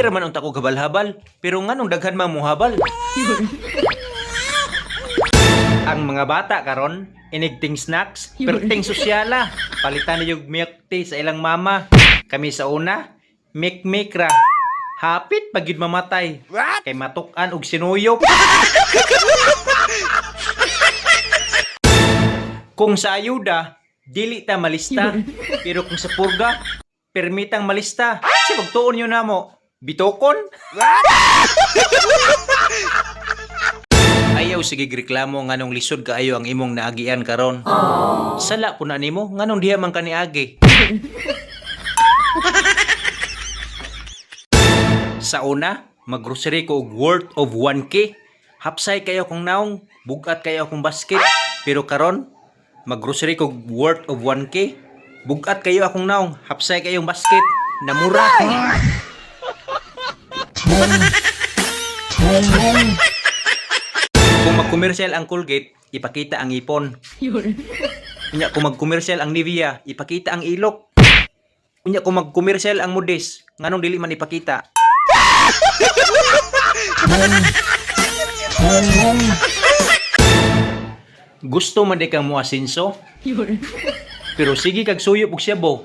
Dili ra man unta ko gabal-habal, pero nganong daghan man mohabal? Ang mga bata karon, inigting snacks, perting sosyala. Palitan ni yung milk tea sa ilang mama. Kami sa una, mik-mik ra. Hapit pag yun mamatay. Kay matuk-an og sinuyop. Kung sa ayuda, dili ta malista. Pero kung sa purga, permitang malista. Sa pagtuon yun namo, bitokon. Ayaw sige reklamo nganong lisod kaayo ang imong naagian karon. Sala po na nimo nganong diha man kaniagi. Sa una, maggrocery ko og worth of 1K. Hapsay kayo kong naong, bugat kayo akong basket. Pero karon, maggrocery ko og worth of 1K. Bugat kayo akong naong, hapsay kayong basket. Namura. Kung magkomersyal ang Colgate, ipakita ang ipon. Unya kung magkomersyal ang Nivea, ipakita ang ilok. Unya kung magkomersyal ang Modis, nganong dili man ipakita? Gusto man di kang moasinso, pero sige kag suyop og siyabo.